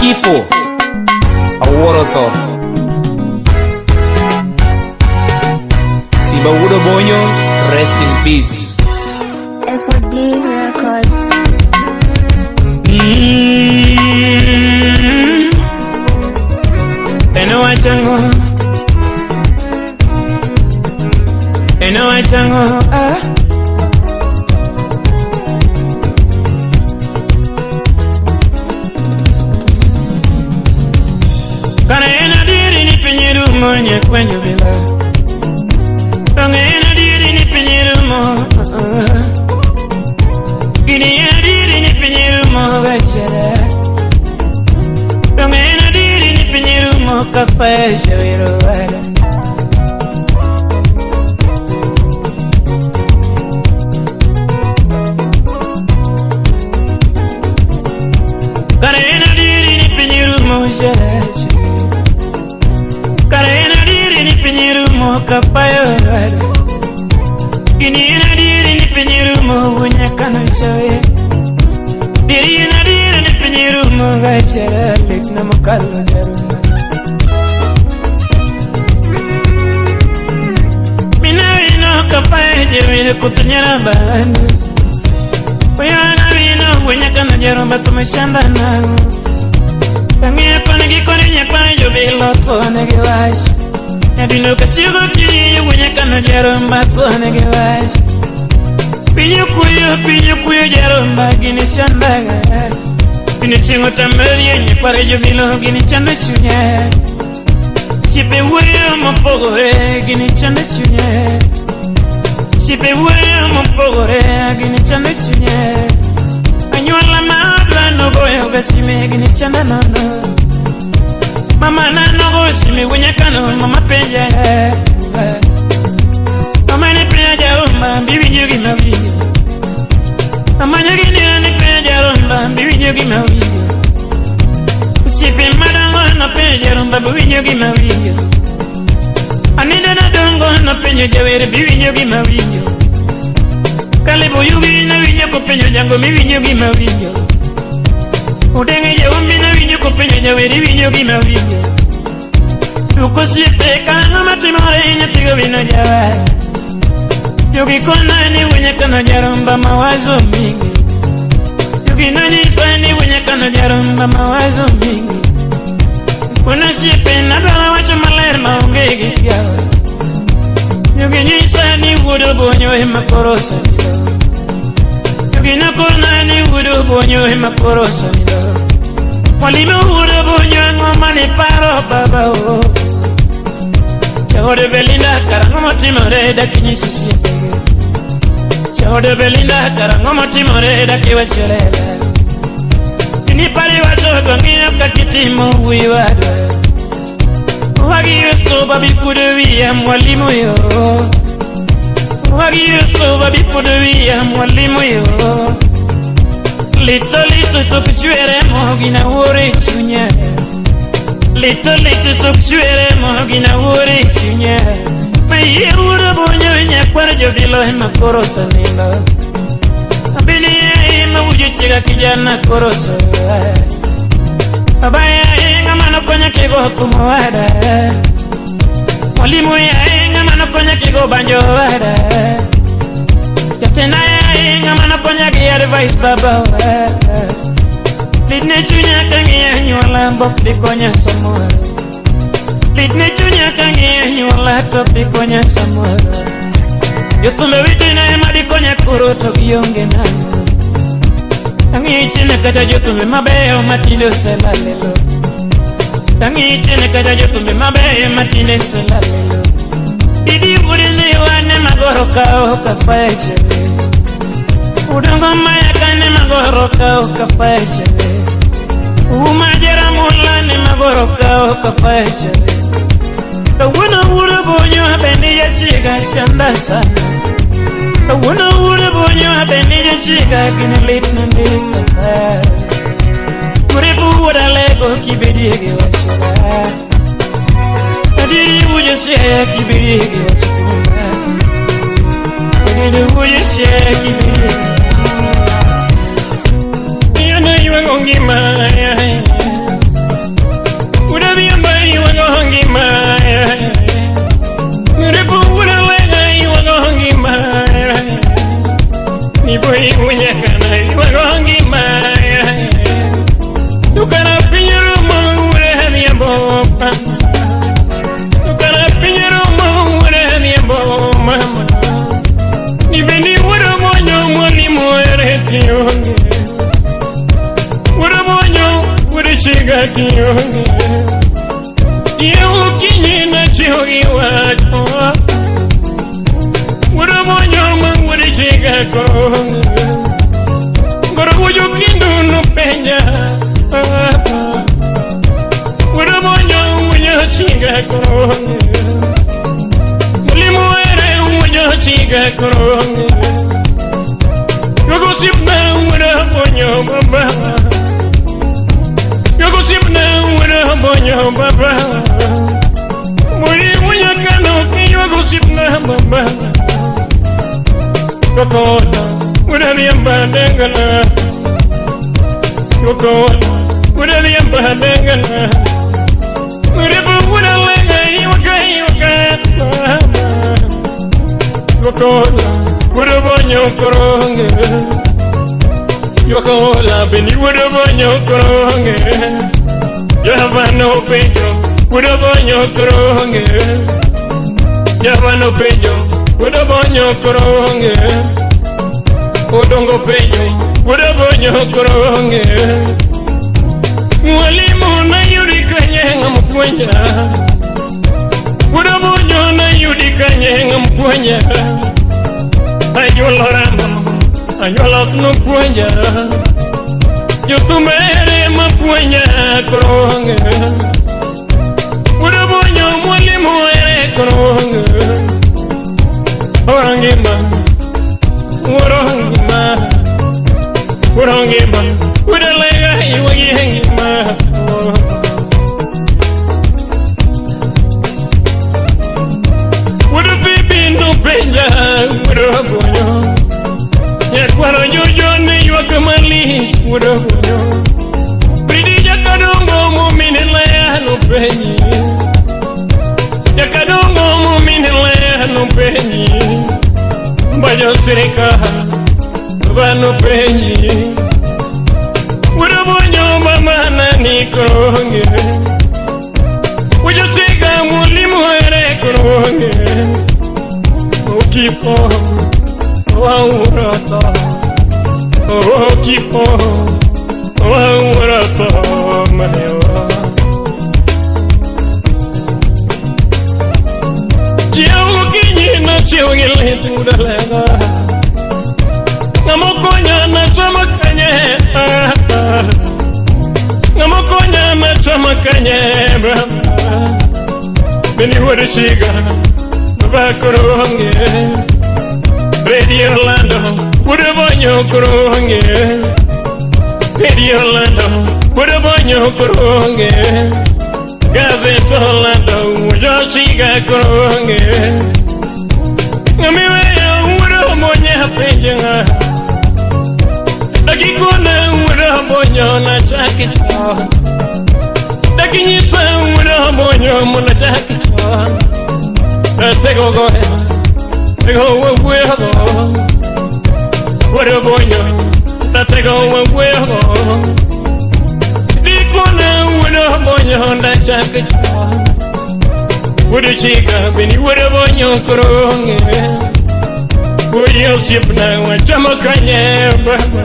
Kifo awuoro tho. Simba Wuod Obonyo, rest in peace. FOD Records. En wachang'o? En wachang'o? Ah. Kare en adieri ni piny rumo nyakwenyo bila. Donge en adieri ni piny rumo. Gini en adieri ni piny rumo gachere. Donge en adieri ni piny rumo ka pesha wero wada. Kare en adieri ni piny rumo shere. Kare en adieri ni piny rumo ka payo wada. Gini en adieri ni piny rumo wunyakano chawe. Diri en adieri ni piny rumo gachere lik na mokalo jaruma. Mina wino kapae jewile kutunyara bandu. Oyana wino wunyakano jaruma tumeshanda nao. Kang'iyo koni gi koni nyakwar jobilo to negi wach. Nyadino kachiego kiyo wunyakano jarumba to negi wach. Piny okuyo jarumba gini chandaga. Piny chieng' otamre nyakwar jobilo gini chando chunya. Osiepe wuoyo mopogore gini chando chunya. Osiepe wuoyo mopogore gini chando chunya. Anyuola madwa nogoyo ga sime gini chanda nono. Mama na nogo sime wunyakano mama penja. Mama ne penja jarumba biwinjo gima winjo. Mama nyagi ne penja jarumba biwinjo gima winjo. Osiepe madongo nopenjo jarumba biwinjo gima winjo. Anindo nadongo nopenjo jawer biwinjo gima winjo. Kalebo Yugi nawinjo kopenjo jango miwinjo gima winjo. Udenge jaumbi nawinjo kopenjo jawer iwinjo gima winjo. Duko osiepe kang'o matimore nyathigo bino jawar. Yugi kona ni wunyakano jarumba mawazo mingi. Yugi nonyisa ni wunyakano jarumba mawazo mingi. Kuna osiepe nadwaro wacho maler maonge gi kiawa. Yugi nyisa ni wuod Obonyo ema koro osenindo. Yugi nokona ni wuod Obonyo ema koro osenindo. Mwalimu wuod Obonyo ang'o mane paro baba o. Jaode Belinda karang'o motimore dak inyis osiepegi. Jaode Belinda karang'o motimore dak iwacho lela. Gini pari wacho to ng'iyo kaka itimo wuoyi wadwa. Wagi yusto babi kudo wiya mwalimu yo. Wagi yusto babi kudo wiya mwalimu yo. Lito lito tok chwere mo gina wuore chunya. Lito lito tok chwere mo gina wuore chunya. Mayie wuod Obonyo nyakwar jobilo ema koro osenindo. Abili ema wujo chiega kijana koro osoa. Baba yae ng'ama nokonya kigo thum owada. Mwalimu yae ng'ama nokonya kigo banjo owada. Jatenda yae ng'ama nokonya gi advice baba owada. Litne chunya kang'iyo anyuola bok dikonya samoro. Litne chunya kang'iyo anyuola to ok dikonya samoro. Jothumbe wetena ema dikonya koro to gionge nang'o. Ang'iyo chien kata jothumbe mabeyo matinde oselalelo. Ang'iyo chien kata jothumbe mabeyo matinde oselalelo. Idi wuod Ndhiwa ne magoro kao ka fashion. Udongo mayaka ne magoro kao ka fashion. Uma Jaramula ne magoro kao ka fashion. Kawuono wuod Obonyo bende jachiega chanda sana. Kawuono wuod Obonyo bende jachiega gini lit nandika. Mrefu wuod Alego kibedie gi wachna. Adieri wuod Siaya kibedie gi wachna. Adieri wuod Siaya kibedie. Miyo no ywang'o ngima. kionge. Chiew kinyi na chiew gi wach. Wuod Obonyo ma wuod chiga koro. Koro wuoyo kindu nopenja. Wuod Obonyo wuoyo chiga koro. Mwalimu ere wuoyo chiga koro. Yogo sipna wuod Obonyo baba. Yogo sipna wuod Obonyo baba. Muri wuoyo kano yogo sipna baba. Yokola wuod Ariemba dengala. Yokola wuod Ariemba dengala. Muribu wuod Alenga iwaka iwaka. Yokola wuod Obonyo koronge. Yokola beni wuod Obonyo koronge. Javano penjo wuod Obonyo koronge. Javano penjo wuod Obonyo koronge. Odongo penjo wuod Obonyo koronge. Mwalimu na yudi kanye ng'ama puonja. Wuod Obonyo na yudi kanye ng'ama puonja. Anyuola ramo, anyuola ok nopuonja. Jothum ere mapuonja koronge. Wuod Obonyo mwalimu ere koronge. Orangima, orangima, orangima, udalega iwagi ngima. Wuod bibi nopenja wuod Obonyo. Nyakwaro jojo ne ywak malich wuod Obonyo. Bridi jakadongo mumine leya nopenji. Jakadongo mumine leya nopenji. Bajo sirika bano penji. Wuod Obonyo mama nani koronge. Wujo chiga mwalimu ere koronge. Okipo waurata. Okipo waurata mahewa. Chiew kinyi na chiew gi lit wuod Alenga. Ng'ama okonya na chama kanye. Ng'ama okonya na chama kanye baba. Beni wuod chiga baba koronge. Radio Lando wuod Obonyo koronge. Radio Lando wuod Obonyo koronge. Gazeta Lando wuod chiga koronge. Ng'ama iweyo wuod Obonyo apenjo ng'a. Dakikona wuod Obonyo nachaki chon. Dakinyisa wuod Obonyo mondo achaki chon. Ratego goya, tego wawuogo. Wuod Obonyo, ratego wawuogo. Dikona wuod Obonyo nachaki chon. Wuod chiga beni wuod Obonyo koronge. Wuod osiepna wachamo kanye baba.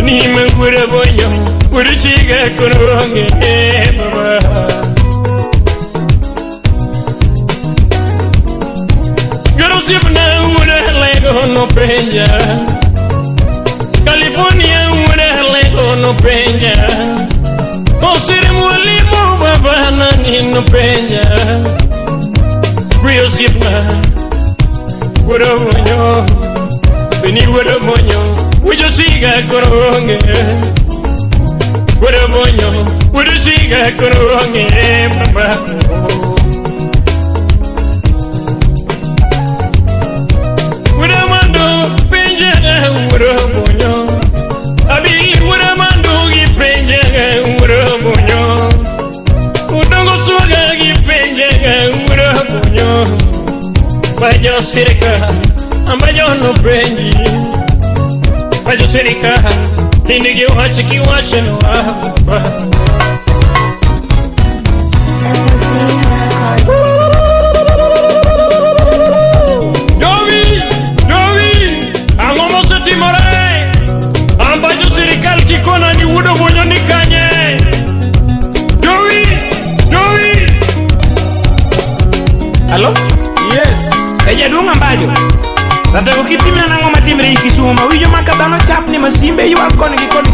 Ni ma wuod Obonyo, wuod chiga koronge baba. Wuod osiepna wuod Alego nopenja. California wuod Alego nopenja. Osiri mwalimu baba nani nopenja. Wuod osiepna wuod Obonyo, beni wuod Obonyo, wuod chiga koronge. Wuod Obonyo, wuod chiga koronge baba. Wuod Amando penja wuod Obonyo. Abili wuod Amando gi penja wuod Obonyo. Odongo swaga gi penja wuod Obonyo. Bajo sirika, ambajo nopenji. Bajo sirika, tinde gi wach kiwacho baba. FOD Records. Jowi, Jowi, ang'o mosetimore? Ambajo sirikal kikona ni wuod Obonyo ni kanye?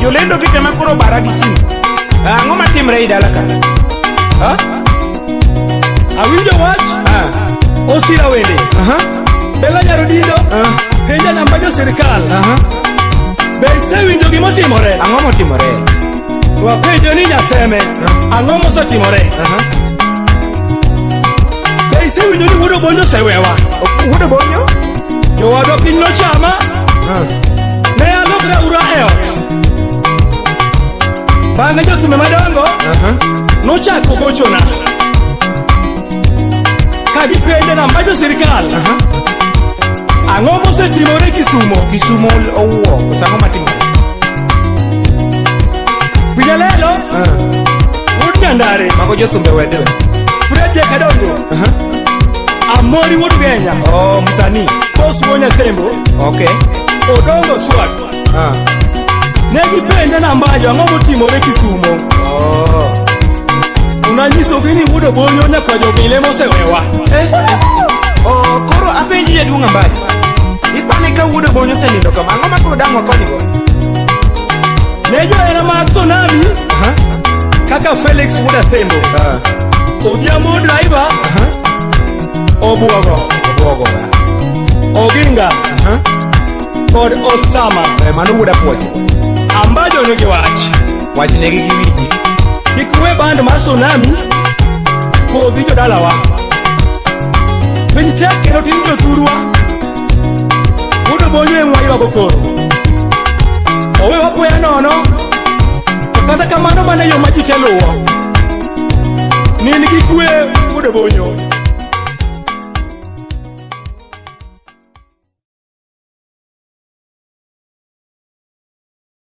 Jolendo gi tema koro bara gi simu. Ang'o matimre ei dala ka? Ha? Awinjo wach Ah. Osira wende. Aha. Bella Nyarodindo. Ah. Penja namba jo sirikal. Aha. Be isewinjo gimotimore? Ang'o motimore? Wapenjo ni Nyaseme. Ang'o mosetimore? Aha. Be isewinjo ni Wuod Obonyo osewewa? Wuod Obonyo? Jowadwa piny nochama. Ah. Ne alokra ura e ot. Bang'e jothumbe madongo Aha. nochako gochona. Ka gipenja namba jo sirikal. Aha. Ang'o mosetimore Kisumo? Kisumo owuo. Koso ang'o matimore? Winjalelo, Ah. Wuod Nyandare, Mago jothumbe wedewe. Fred Jakadongo, Aha. Amori Wuod Genya, Oh, msanii. Boss Wuod Nyasembo, Okay. Odongo Swag. Ah. Ne gipenja nambajo ang'o motimore Kisumo. Oh. Unanyisogi ni Wuod Obonyo nyakwa jobile mosewewa. Eh. Oh, koro apenji jaduong' Ambajo. Ipani ka Wuod Obonyo osenindo kama, ang'o ma koro dang' wakony go? Ne johera mag Tsunami Aha. kaka Felix Wuod Asembo, Ah. Odhiambo Driver, Aha. Obuogo, Obuogo ga. Oginga Aha. kod Osama. Eh, mano wuod apuoche. Ambajo nigi wach. Wachnegi giwinji. Kik we band mar Tsunami podhi jodalawa. Piny tek kendo tin jothurwa. Wuod Obonyo ema waywago koro. Owewa apoya nono. To kata kamano mano e yo ma ji te luwo. Nind gi kwe Wuod Obonyo.